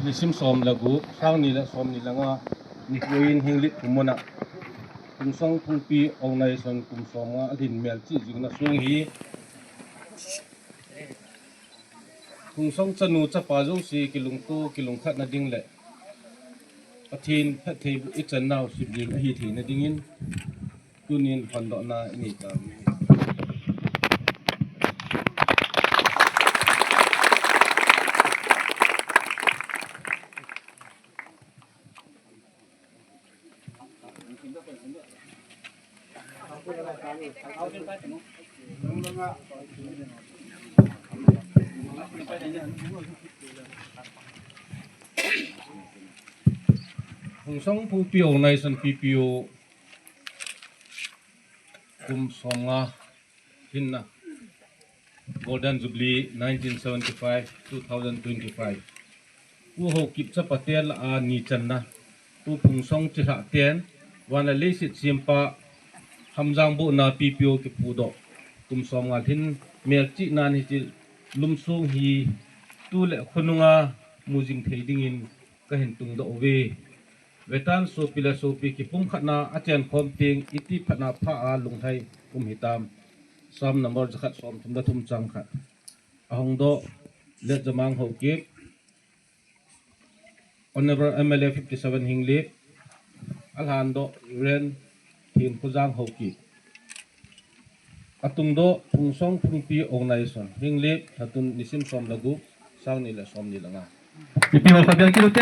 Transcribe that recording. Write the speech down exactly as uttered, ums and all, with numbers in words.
Nisim som le gup, sang ni le som ni le nga, Nikhuin Henglep Phungmuna, Phungsong Phungpi Organization kum som nga alhin melchih jingna song hi, Phungsong chanu chapa jouse kilungto kilungkhatna ding le Pathen phattheiboh ichan nau sibing ahi theina dingin, tunin hondohna inei tauve. Phungsong Phungpi Organization P P O kum som nga hinna Golden Jubilee nineteen seventy-five, two thousand twenty-five. Pu Haokip chapa te lah a ni channa, Pu Phungsong Chilhah ten, van le leiset sempa, Hamjang Bohna P P O kipudoh kum som nga lhin melchihnan hiche lumsong hi tu le khonunga mu jing thei dingin kahin tungdoh uve. Vetan sopi le sopi kipumkhatna achenkhom teng iti phatna pha a lunglhai um hitam. Psalm number jakhat som thum le thum chang khat. Ahongdoh Letjamang Haokip, Honourable M L A fifty-seven Henglep, alhandoh Rev Thenkhojang Haokip. Atungdoh Phungsong Phungpi Organization, Henglep, Lhatun, nisim som le gup, sang ni le som ni le nga. Ipi ho khatvei kit ute.